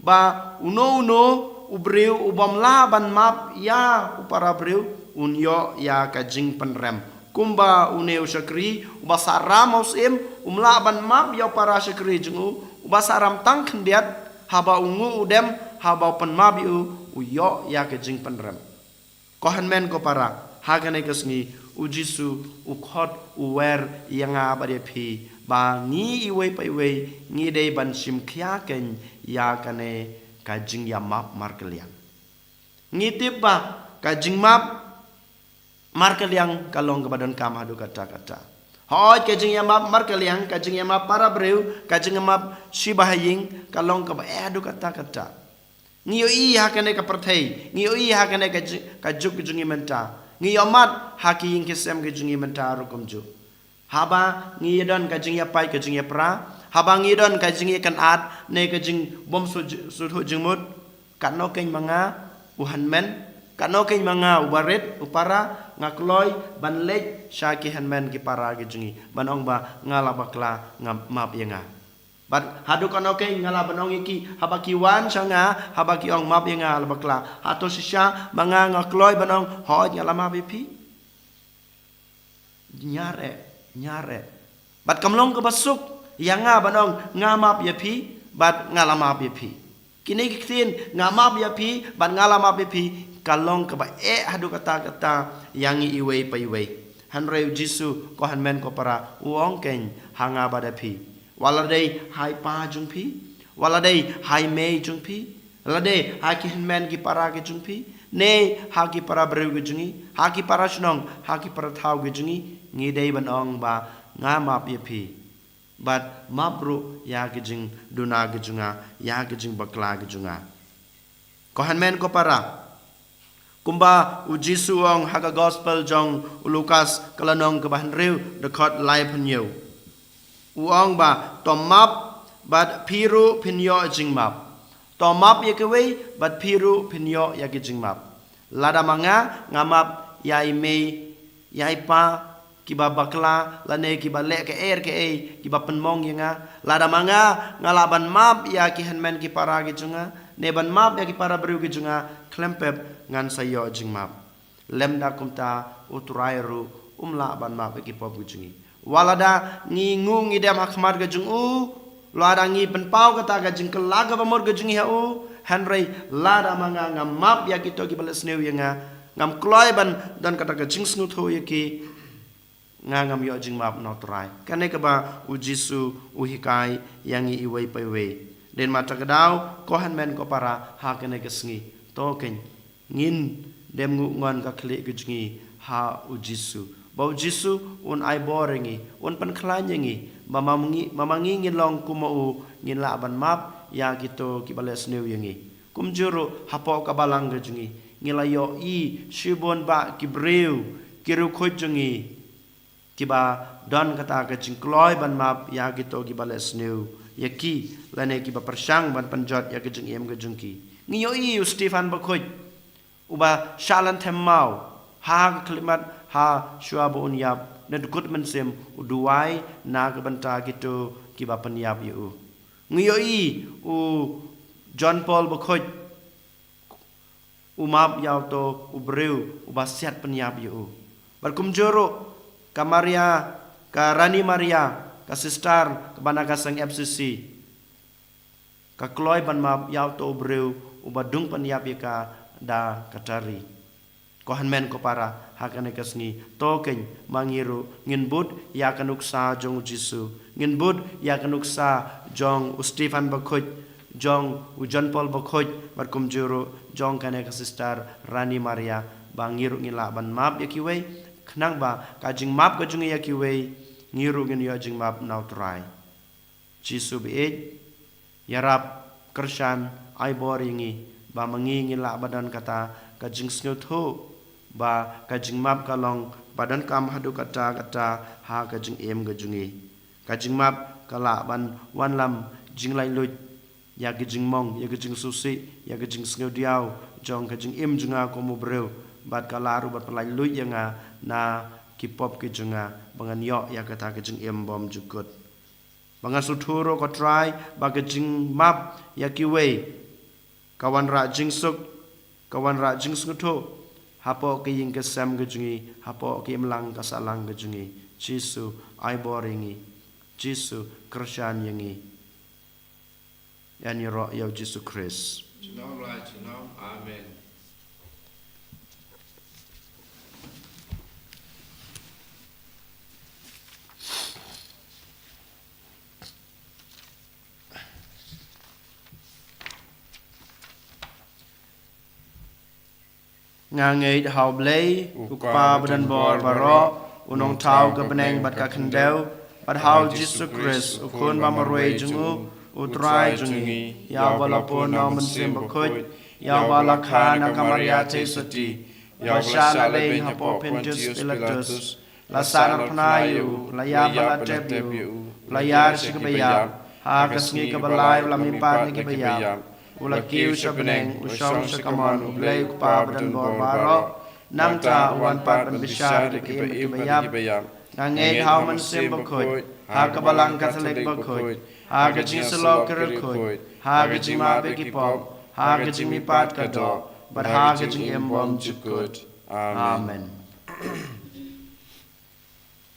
ba uno uno u briew u bym lah ban map ïa u para briew un ïoh ïa ka jingpynrem. Kumba une u shakri uba shah ram ha u syiem um lah ban map ïa u para shakri jong u uba shah ram tang khyndiat, haba u nguh u dem, haba u pynmap ïa u, u ïoh ïa ka jingpynrem. Ko hynmen ko para, ha kane ka sngi u Jisu u khot u wer ïa nga bad ïa phi ba ngi iwei pa iwei ngi dei ban shim khia keiñ ïa kane ka jingïamap markylliang. Ngi tip ba ka jingmap markylliang ka long kaba donkam haduh katta katta. Hooid, ka jingïamap markylliang, ka jingïamap para briew, ka jingïamap shi ba ha ïing ka long kaba eh haduh katta katta. Ngi ïohi ha kane ka pyrthei, ngi ïohi ha kane ka ju-, ka juk ka jong ngi mynta. Ngi ïohmad ha ki ïing ki sem ka jong ngi mynta ruh kumjuh. Haba ngi ïadon ka jingïapait ka jingïapra, haba ngi ïadon ka jingïakynad ne ka jingbym shu-, sngewthuh jingmut, katno keiñ ma nga u hynmen, katno keiñ ma nga u barit u para, nga kloi ban leit sha ki hynmen ki para ki jong ngi ban ong ba nga la bakla, nga map ïa nga. Bad haduh katno keiñ nga lah ban ong ïa ki haba ki wan sha nga, haba ki ong map ïa nga, la bakla. Hato shisha ma nga nga kloi ban ong hooid nga la map ïa phi? Ñiar eh, ñiar eh. Bad kam long kaba suk ïa nga ban ong nga map ïa phi bad nga la map ïa phi. Kine ki ktien nga map ïa phi bad nga la map ïa phi ka long kaba eh haduh katta katta ïa ngi iwei pa iwei. Hynrei u Jisu, ko hynmen ko para, u ong keiñ ha nga bad ha phi, wat la dei ha i pa jong phi, wat la dei ha i mei jong phi, la dei ha ki hynmen ki para ki jong phi, ne ha ki para briew ki jong ngi, ha ki para shnong, ha ki para thaw ki jong ngi, ngi dei ban ong ba nga map ïa phi. Bad map ruh ïa ki jingduna ki jong nga, ïa ki jingbakla ki jong nga. Ko hynmen ko para, kumba u Jisu u ong ha ka gospel jong u Lukas ka lynnong kaba hynriew dkhot laiphew hynñiew. U ong ba to map bad phi ruh phin ïoh jingmap. To map ïa kiwei bad phi ruh phin ïoh ïa ki jingmap. Lada ma nga nga map ïa i mei ïa i pa kiba bakla lane kiba leh kaei kaei kiba pynmong ïa nga, lada ma nga nga lah ban map ïa ki hynmen ki para ki jong nga ne ban map ïa ki para briew ki jong nga, khlem pep ngan sa ïoh jingmap. Lymda kumta u Trai ruh um lah ban map ïa ki pop ki jong ngi. Wat lada ngi nguh ngi dem ha khmat ka jong u, lada ngi pynpaw kata ka jingkylla kaba mut ka jong ngi ha u, hynrei lada ma nga ngam map ïa kito kiba leh sniew ïa nga, ngam kloi ban don kata ka jingsngewthuh ïa ki, nga ngam ïoh jingmap na u Trai. Kane kaba u Jisu u hikai ïa ngi iwei pa iwei. Dei namar kata ka daw, ko hynmen ko para, ha kane ka sngi, to keiñ ngin dem nguh ngon ka khlieh ka jong ngi ha u Jisu, ba u Jisu un ai bor ïa ngi, un pynkhlaiñ ïa ngi, ba ma ngi, ma ma ngi ngin long kum ma u, ngin lah ban map ïa kito kiba leh sniew ïa ngi. Kumjuh ruh hapoh ka balang ka jong ngi, ngi la ïohi shibun bah ki briew, ki riewkhuid jong ngi, kiba don kata ka jingkloi ban map ïa kito kiba leh sniew ïa ki lane kiba pyrshang ban pynjot ïa ka jingim ka jong ki. Ngi ïohi u Stephen Bakhuid uba shah lynthem maw ha ka khyllipmat, ha shuwa ba un ïap, naduh kut mynsiem u duwai na ka bynta kito kiba pynïap ïa u. Ngi ïohi u John Paul Bakhuid u map ïa uto u briew uba siat pynïap ïa u. Bad kumjuh ruh ka Maria, ka Rani Maria, ka sister kaba na ka seng F C C, ka kloi ban map ïa uto u briew uba dung pynïap ïa ka da ka tari. Ko hynmen ko para, ha kane ka sngi, to keiñ ma ngi ruh ngin bud ïa ka nuksa jong u Jisu, ngin bud ïa ka nuksa jong u Stephen Bakhuid, jong u John Paul Bakhuid, bad kumjuh ruh jong kane ka sister Rani Maria, ba ngi ruh ngin lah ban map ïa kiwei, Khnang ba ka jingmap ka jong ngi ïa kiwei, ngi ruh ngin ïoh jingmap na U Trai. Jisu baieit, ïarap, kyrshan, ai bor ïa ngi ba ma ngi ngin lah ban don kata ka jingsngewthuh ba ka jingmap ka long ba donkam haduh katta katta ha ka jingim ka jong ngi. Ka jingmap ka lah ban wanlam jinglaitluid ïa ka jingmong, ïa ka jingsngewsih, ïa ka jingsngewdiaw jong ka jingim jong nga kum u briew, bad ka lah ruh ban pynlaitluid ïa nga na ki pop ki jong nga, ba ngan ïoh ïa kata ka jingim bymjukut. Ba ngan sngewthuh ruh, ko Trai, ba ka jingmap ïa kiwei ka wanrah jingsuk, ka wanrah jingsngewthuh hapoh ka ïing ka sem ka jong ngi, hapoh ka imlang ka sahlang ka jong ngi. Jisu, ai bor ïa ngi. Jisu, kyrshan ïa ngi. Ïa ngi ïaroh ïa U Jisu Khrist. Junom la junom. Amen. Nga ngeit ha U Blei, U Kpa badonbor baroh, U Nongthaw ka bneng bad ka khyndew, bad ha U Jisu Khrist, U Khun ba marwei jong U, U Trai jong ngi, ïa uba la pun na U Mynsiem Bakhuid, ïa uba la kha na ka Maria theisotti, ïa uba la shah leh hapoh Pontius Pilatus, la sahnarphna ïa u, la ïap bad la tep ïa u, la ïar sha kaba ïap, ha ka sngi kaba lai u la mihpat na kiba ïap, u la kiew sha bneng, u shong sha kamon U Blei U Kpa badonbor baroh, nangta u wan pat ban bishar ïa kiba im bad kiba ïap. Nga ngeit ha U Mynsiem Bakhuid, ha ka Balang Katholik bakhuid, ha ka jingïasyllok ki riewkhuid, ha ka jingmap ïa ki pop, ha ka jingmihpat ka doh, bad ha ka jingim bymjukut. Amen.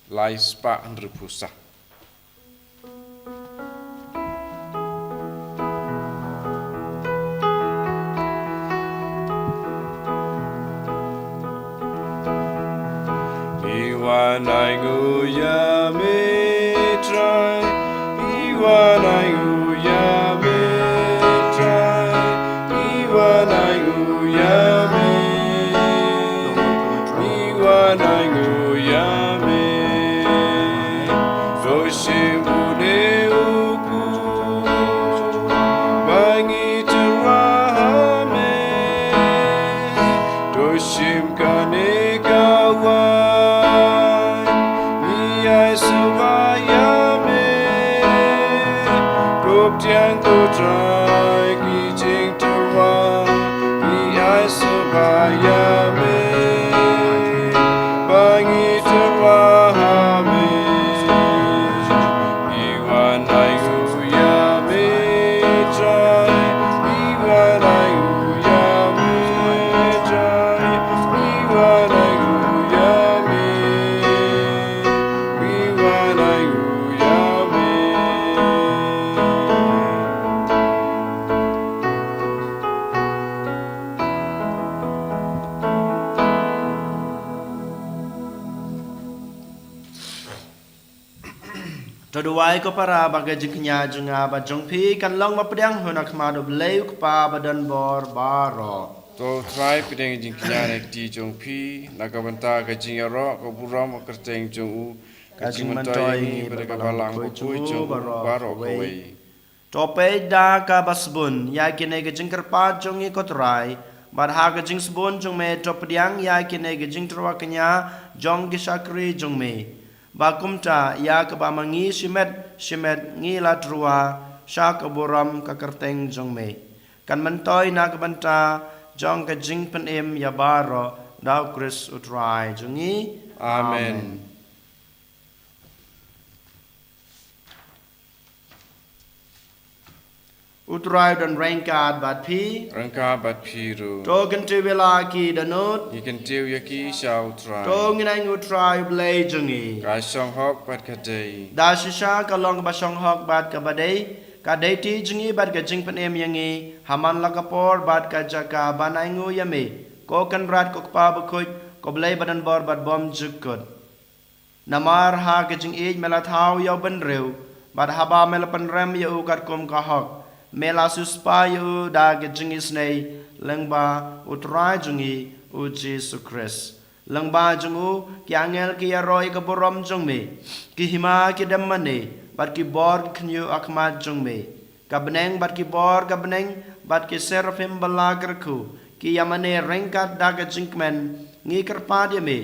Lai spah hynriewphew saw. Iwan ainguya me Trai, Iwan ainguya me Trai, Iwan ainguya me, Iwan ainguya me. Doshim une u kut ba ngi tyrwa ha me. Doshim kane ka waiñ ngi ai sngewbha ïa me. Ko Pdiang, ko Trai, ki jingtyrwa, ngi ai sngewbha ïa me ba ngi tyrwa ha me. Iwan ainguya me Trai, Iwan ainguya me Trai, Iwan ainguya me, Iwan ainguya me. To duwai ko para ba ka jingkñia jong nga bad jong phi kan long ba pdiang ha khmat U Blei U Kpa badonbor baroh. To Trai pdiang jingkñia na ka kti jong phi na ka bynta ka jingïaroh ka burom ka kyrteng jong u, ka jingmyntoi ïa ngi bad ka balang bakhuid jong u baroh kawei. To peit da kaba sbun ïa kine ki jingkyrpad jong ngi ko Trai, bad ha ka jingsbun jong me to pdiang ïa kine ki jingtyrwa kñia jong ki shakri jong me. Ba kumta ïa kaba ma ngi shimet shimet ngi la tyrwa sha ka burom ka kyrteng jong me, kan myntoi na ka bynta jong ka jingpynim ïa baroh da U Khrist U Trai jong ngi. Amen. Amen. U Trai u don ryngkat bad phi. Ryngkat bad phi ruh. To kyntiew ïa la ki dohnud. Ngi kyntiew ïa ki sha U Trai. To ngin ainguh U Trai U Blei jong ngi. Ka shong hok bad ka dei. Da shisha ka long kaba shong hok bad kaba dei. Ka dei ti jong ngi bad ka jingpynim ïa ngi ha man la ka por bad ka jaka ban ainguh ïa me, ko Kynrad, ko Kpa bakhuid, ko Blei badonbor bad bymjukut. Namar ha ka jingïeit me la thaw ïa u bynriew, bad haba me la pynrem ïa u katkum ka hok, me la siewspah ïa u da ka jingisynei lyngba U Trai jong ngi U Jisu Khrist. Lyngba jong u, ki angel ki ïaroh ïa ka burom jong me. Ki hima ki dem mane, bad ki bor ki khñiuh ha khmat jong me. Ka bneng bad ki bor ka bneng, bad ki seraphim ba la kyrkhu, ki ïa mane ryngkat da ka jingkmen, ngi kyrpad ïa me.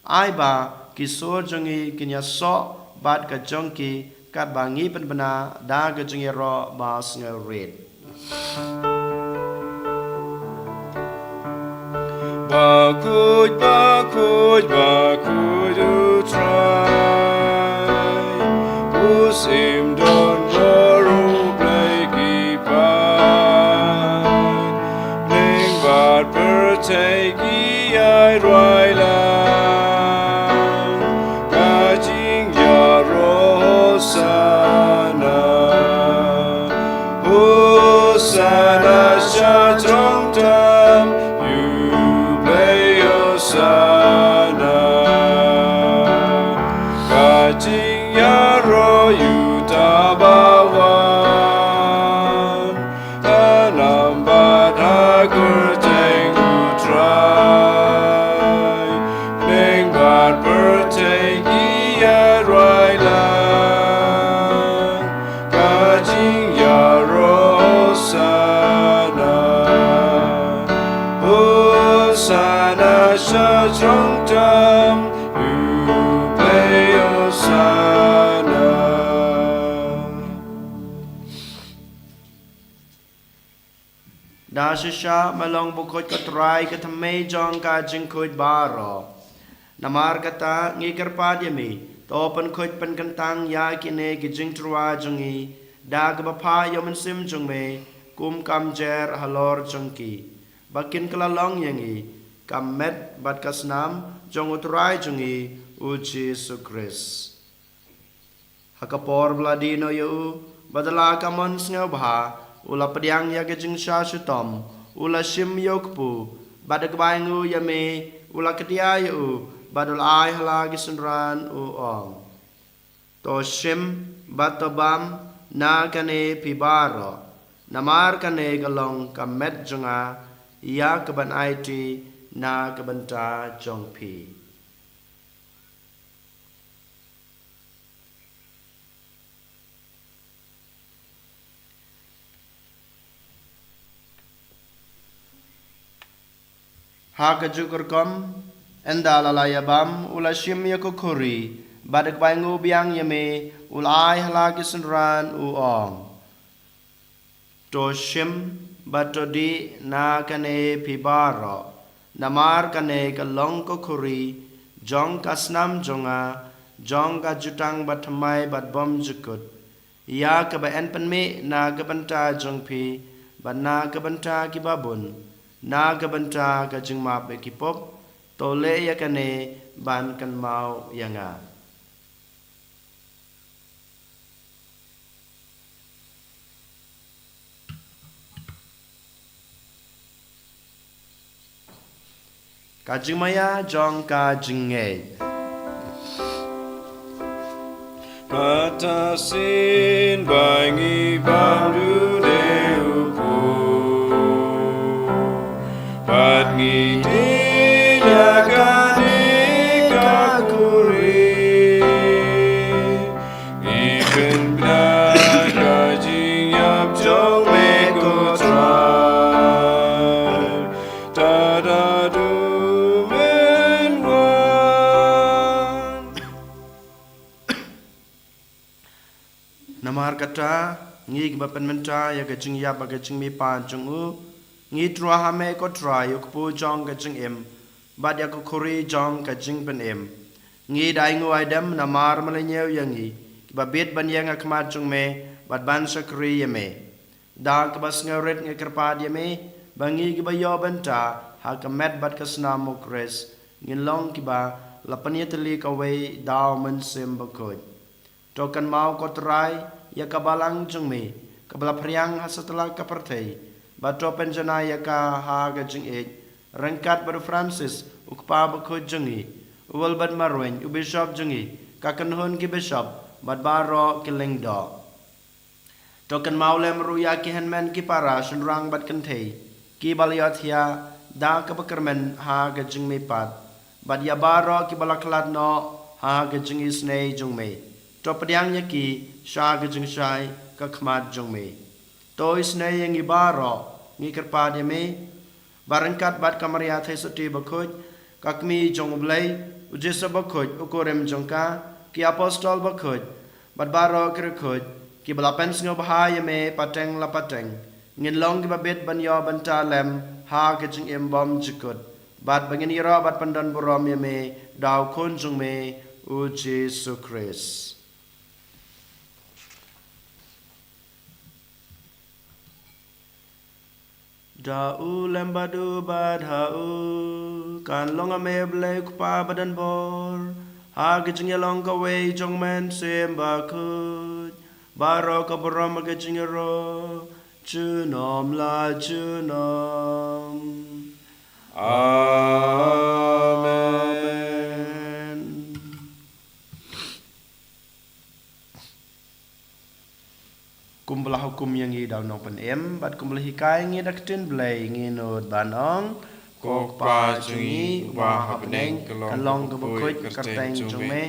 Ai ba ki sur jong ngi kin ïasoh bad ka jong ki, katba ngi pynbna da ka jingïaroh ba sngewrit. Bakhuid, bakhuid, bakhuid U Trai. U sim don bor, U Blei ki paid. Bneng bad pyrthei ki ïai rwai lang. Ka jingïaroh Hosana. Hosana sha jrong tam, U Blei Hosana. Ka jingïaroh ïa uta ba wan, ha nam bad ha kyrteng U Trai. Bneng bad pyrthei ki ïa rwai lang. Ka jingïaroh Hosana. Hosana sha jrong tam, U Blei Hosana. Da shisha me long bakhuid ko Trai, ka thymmei jong ka jingkhuid baroh. Namar kata ngi kyrpad ïa me, to pynkhuid pynkyntang ïa kine ki jingtyrwa jong ngi da kaba phah ïa U Mynsiem jong me kum ka mjer halor jong ki, ba kin kylla long ïa ngi ka met bad ka snam jong U Trai jong ngi U Jisu Khrist. Ha ka por ba la die noh ïa u, bad da la ka mon sngewbha, u la pdiang ïa ka jingshah shitom, u la shim ïa u kpu, bad da kaba ainguh ïa me, u la kdiah ïa u, bad u la ai ha la ki synran, u ong: To shim bad to bam na kane phi baroh, namar kane ka long ka met jong nga, ïa kaban aiti na ka bynta jong phi. Ha kajuh ka rukom, ynda la la ïa bam, u la shim ïa ka khuri, bad da kaba ainguh biang ïa me, u la ai ha la ki synran, u ong: To shim bad to dih na kane phi baroh, namar kane ka long ka khuri jong ka snam jong nga, jong ka jutang bathymmai bad bymjukut, ïa kaba yn pynmih na ka bynta jong phi bad na ka bynta kiba bun, na ka bynta ka jingmap ïa ki pop. To leh ïa kane ban kynmaw ïa nga. Ka jingmaïa jong ka jingngeit. Kata shisien ba ngi bam dune u kpu, bad ngi dih na kane ka khuri, ngi pynbna ka jingïap jong me ko Trai, tad haduh men wan. Namar kata, ngi kiba pynmynta ïa ka jingïap bad ka jingmihpat jong u, ngi tyrwa ha me ko Trai, ïa u kpu jong ka jingim, bad ïa ka khuri jong ka jingpynim. Ngi da ainguh aidem namar me la ñiew ïa ngi, kiba bit ban ïeng ha khmat jong me, bad ban shakri ïa me. Da kaba sngewrit ngi kyrpad ïa me, ba ngi kiba ïoh bynta ha ka met bad ka snam u Khrist, ngin long kiba la pynïatylli kawei da u Mynsiem Bakhuid. To kynmaw ko Trai ïa ka balang jong me, kaba la phriang ha satlak ka pyrthei, bad to pynjanai ïa ka ha ka jingïeit, ryngkat bad u Francis, u Kpa Bakhuid jong ngi, u Wilbert Marwein, u Bishop jong ngi, ka kynhun ki bishop, bad baroh ki lyngdoh. To kynmaw lem ruh ïa ki hynmen ki para shynrang bad kynthei, kiba la ïohthiah da kaba kyrmen ha ka jingmihpat, bad ïa baroh kiba la khlad noh ha ka jingisynei jong me. To pdiang ïa ki sha ka jingshai ka khmat jong me. To isynei ïa ngi baroh, ngi kyrpad ïa me, ba ryngkat bad ka Maria Theisotti bakhuid, ka kmie jong U Blei, U Joseph bakhuid, u kurim jong ka, ki apostol bakhuid, bad baroh ki riewkhuid kiba la pynsngewbha ïa me pateng la pateng, ngin long kiba bit ban ïoh bynta lem ha ka jingim bymjukut, bad ba ngin ïaroh bad pyndonburom ïa me da U Khun jong me, U Jisu Khrist. Da u lem bad u bad ha u, kan long ha me Blei U Kpa badonbor, ha ka jingïalong kawei jong u Mynsiem Bakhuid, baroh ka burom ha ka jingïaroh, junom la junom. Amen. Kumba la hukum ïa ngi da u Nongpynim, bad kumba la hikai ngi da ka ktien Blei, ngi nud ban ong: Ko Kpa jong ngi uba ha bneng, ka long kaba khuid ka kyrteng jong me,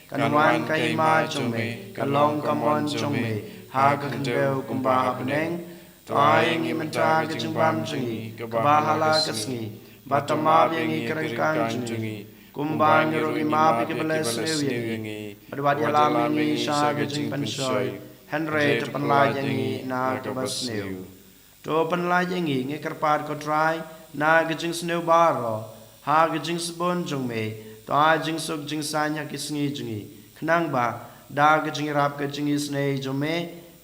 kan wan ka hima jong me, ka long ka mon jong me ha ka khyndew kumba ha bneng. To ai ïa ngi mynta ka jingbam jong ngi kaba ha la ka sngi, bad to map ïa ngi ka ryngkang jong ngi, kumba ngi ruh ngi map ïa kiba leh sniew ïa ngi. Bad wat ïalam ïa ngi sha ka jingpynshoi, hynrei to pynlait ïa ngi na kaba sniew. To pynlait ïa ngi, ngi kyrpad ko Trai, na ka jingsniew baroh, ha ka jingsbun jong me. To ai jingsuk jingsaiñ ha ki sngi jong ngi, khnang ba da ka jingïarap ka jingisynei jong me,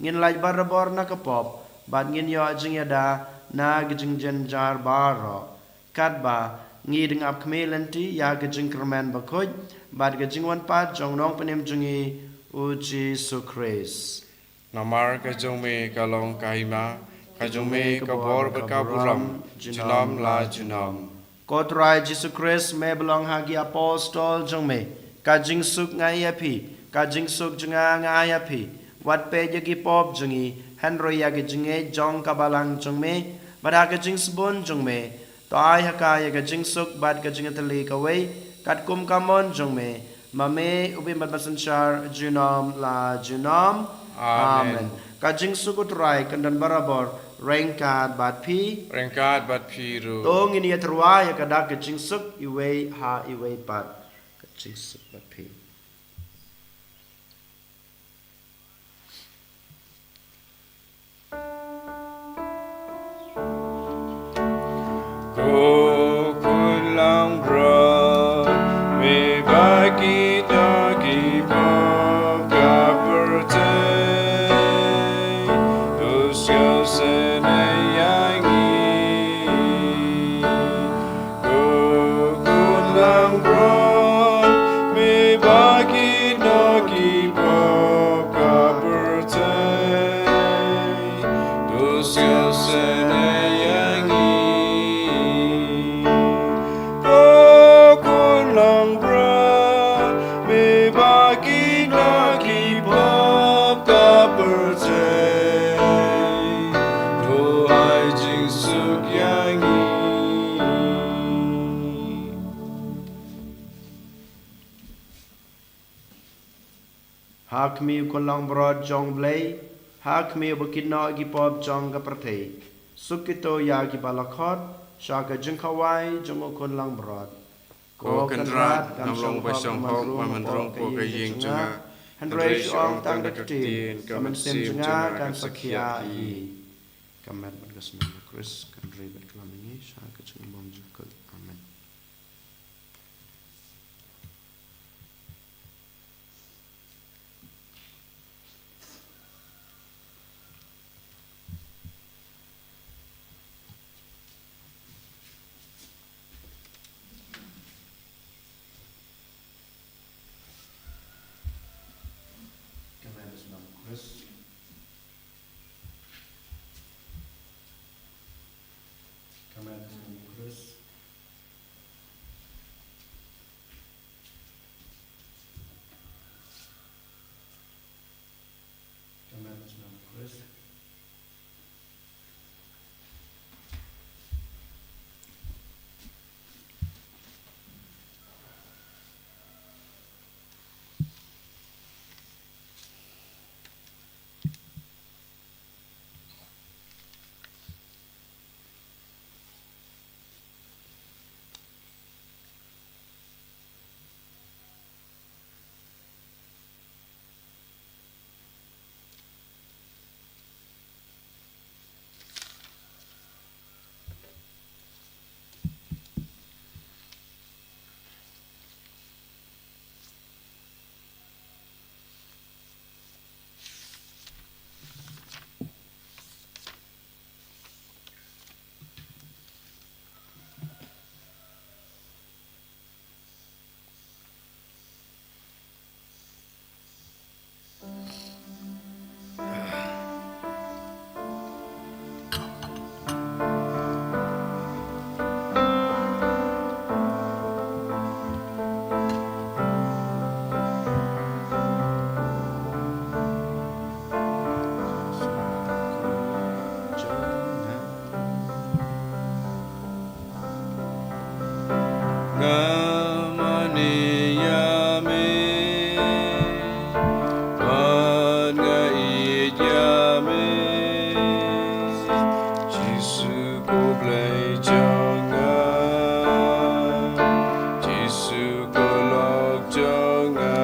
ngin lait barabor na ka pop, bad ngin ïoh jingïada na ka jingjynjar baroh. Katba ngi dang ap khmih lynti ïa ka jingkyrmen bakhuid bad ka jingwan pat jong u Nongpynim jong ngi, U Jisu Khrist. Namar ka jong me ka long ka hima, ka jong me ka bor bad ka burom, junom la junom. Ko Trai Jisu Khrist, me ba la ong ha ki apostol jong me: Ka jingsuk nga ai ïa phi, ka jingsuk jong nga nga ai ïa phi. Wat peit ïa ki pop jong ngi, hynrei ïa ka jingngeit jong ka balang jong me, bad ha ka jingsbun jong me, to ai ha ka ïa ka jingsuk bad ka jingïatylli kawei, katkum ka mon jong me, ma me u bym bad basynshar junom la junom. Amen. Amen. Ka jingsuk U Trai kan don barabor ryngkat bad phi. Ryngkat bad phi ruh. To ngin ïa tyrwa ïa ka dak ka jingsuk iwei ha iwei pat. Ka jingsuk bad phi. Ko Khun langbrot, me ba kito ki pop ka pyrthei, to sngewsynei ïa ngi. Ko Khun langbrot, me ba kito ki pop ka pyrthei, to sngewsynei ïa ngi. Ko Khun langbrot, me ba kito ki pop ka pyrthei, to ai jingsuk ïa ngi. Ha khmih u Khun langbrot jong U Blei, ha khmih uba kit noh ïa ki pop jong ka pyrthei, suk kito ïa kiba la khot sha ka jingkhawai jong u Khun langbrot. Ko Kynrad, ngam long ba shong hok ban rung hapoh ka ïing jong nga, hynrei shu ong tang da ka ktien, ka mynsiem jong nga kan sa khia hi. Ka met bad ka snam u Khrist kan ri bad klam ïa ngi sha ka jingbymjukut. Amen. Ka met bad ka snam u Khrist. Ka met bad ka snam u Khrist. Ka met bad ka snam u Khrist. Blei jong nga, Jisu ko lok jong nga.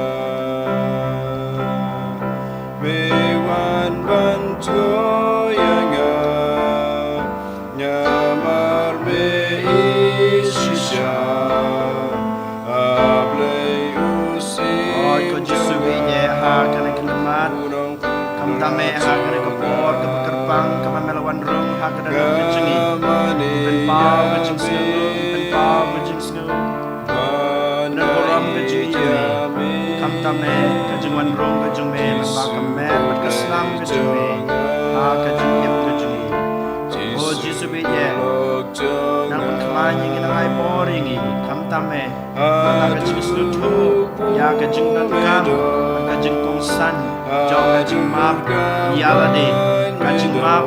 Me wan ban jngoh ïa nga, namar me ïeit shisha. A Blei u sien. Oi ko Jisu, jong nga, ïa ha kane ka mat. Khamtam eh ha kane ka por kaba kyrpang kaba me la wan rung ha ka dohnud ka jong ngi. Pynpaw ka jingsngew, pynpaw ka jingsngew. Pynburom ka jong ngi jong me. Khamtam eh ka jingwan rung ka jong me lyngba ka met bad ka snam ka jong me ha ka jingim ka jong ngi. O Jisu baieit, nang pynkhlaiñ ïa ngi, nang ai bor ïa ngi. Khamtam eh Kata ka jingsngewthuh ïa ka jingdonkam, ka jingkongsan jong ka jingmap ïa lade, ka jingmap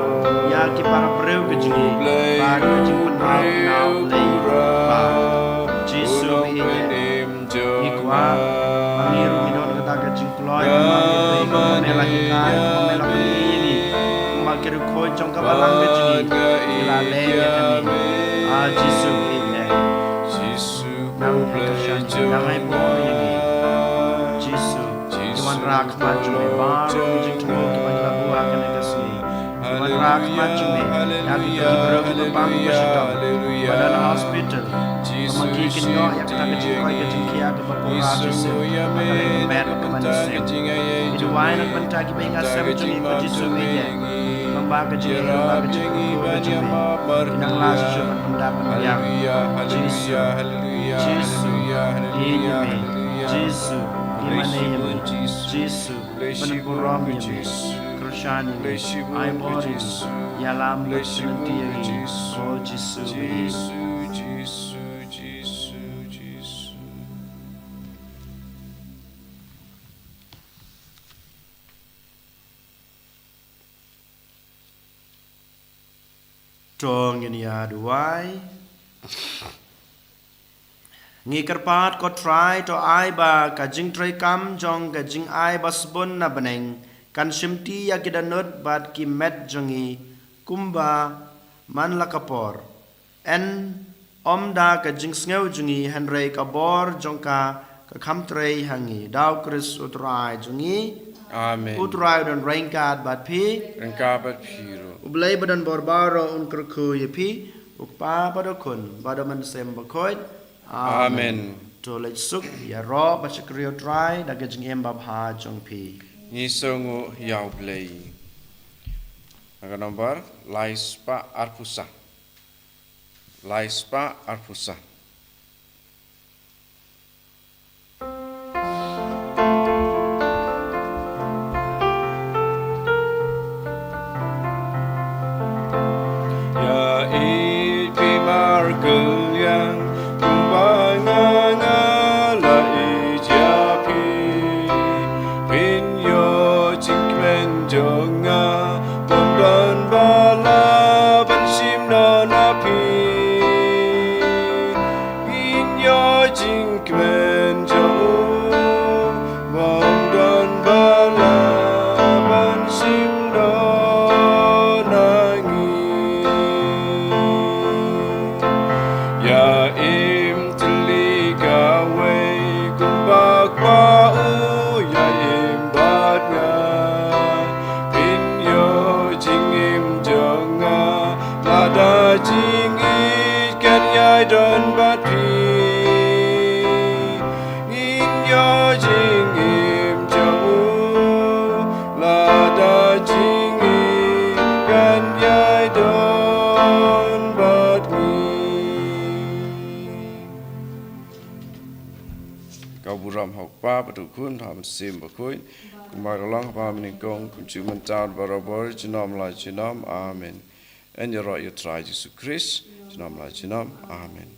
ïa ki para briew ka jong ngi, bad ka jingpynmap na U Blei Kpa. Jisu baieit, ngi kwah ba ngi ruh ngin don kata ka jingkloi, kumba me la hikai, kumba me la pyni ïa ngi, kumba ki riewkhuid jong ka balang ka jong ngi ki la leh ïa kane. A Jisu baieit, nang kyrshan ïa ngi, nang ai bor ïa ngi. Jisu, ki wanrah khmat jong me baroh ki jingthmu kiba ngi la buh ha kane ka sngi. Ki wanrah khmat jong me ïa kito ki briew kiba pang ba shitom, kiba don ha hospital. Ba ma ki kin ïoh ïa kata ka jingkoit ka jingkhiah kaba pura shisien ha ka lyndet ka mynsiem. Ki duwai na ka bynta kiba ïeng ha sem jong ngi, ko Jisu baieit. Lyngba ka jingïeit, lyngba ka jingkyrkhu ka jong me, ngi nang lah shuh shuh ban pyndap ban pdiang. Jisu, Jisu, ïeit ïa me. Jisu, ïeit ïa me. Jisu, pynburom ïa me. Kyrshan ïa ngi, ai bor ïa ngi, ïalam bad pynlynti ïa ngi, ko Jisu baieit. To ngin ïa duwai. Ngi kyrpad ko Trai, to ai ba ka jingtrei kam jong ka jingai ba sbun na bneng kan shimti ïa ki dohnud bad ki met jong ngi kumba man la ka por. Ym da ka jingsngew jong ngi hynrei ka bor jong ka, ka kham trei ha ngi. Da U Khrist U Trai jong ngi. Amen. U Trai un don ryngkat bad phi. Ryngkat bad phi ruh. U Blei ba don bor baroh un kyrkhu ïa phi, U Kpa bad U Khun bad U Mynsiem Bakhuid. Amen. Amen. To leit suk ïaroh bad shakri ïa U Trai da ka jingim babha jong phi. Ngi sngewnguh ïa U Blei. Na ka nombar lai spah arphew saw. Lai spah arphew saw. Ïa ïeit phi markylliang, kumba nga nga la ïeit ïa phi. Phin ïoh jingkmen jong nga, bym don ba lah ban shim noh na phi. Ngin ïoh jingkmen jong u, bym don ba lah ban shim noh na ngi. Ïa im tylli kawei kumba Kpa u ïa im bad nga. Phin ïoh jingim jong nga, lada jingïeit kan ïai don bad phi. Ngin ïoh jingim jong u, lada jingïeit kan ïai don bad ngi. Ka burom ha U Kpa bad U Khun bad U Mynsiem Bakhuid, kumba ka la long ha kaba nyngkong, kumjuh mynta bad barabor, junom la junom. Amen. Yn ïaroh ïa U Trai Jisu Khrist, junom la junom. Amen.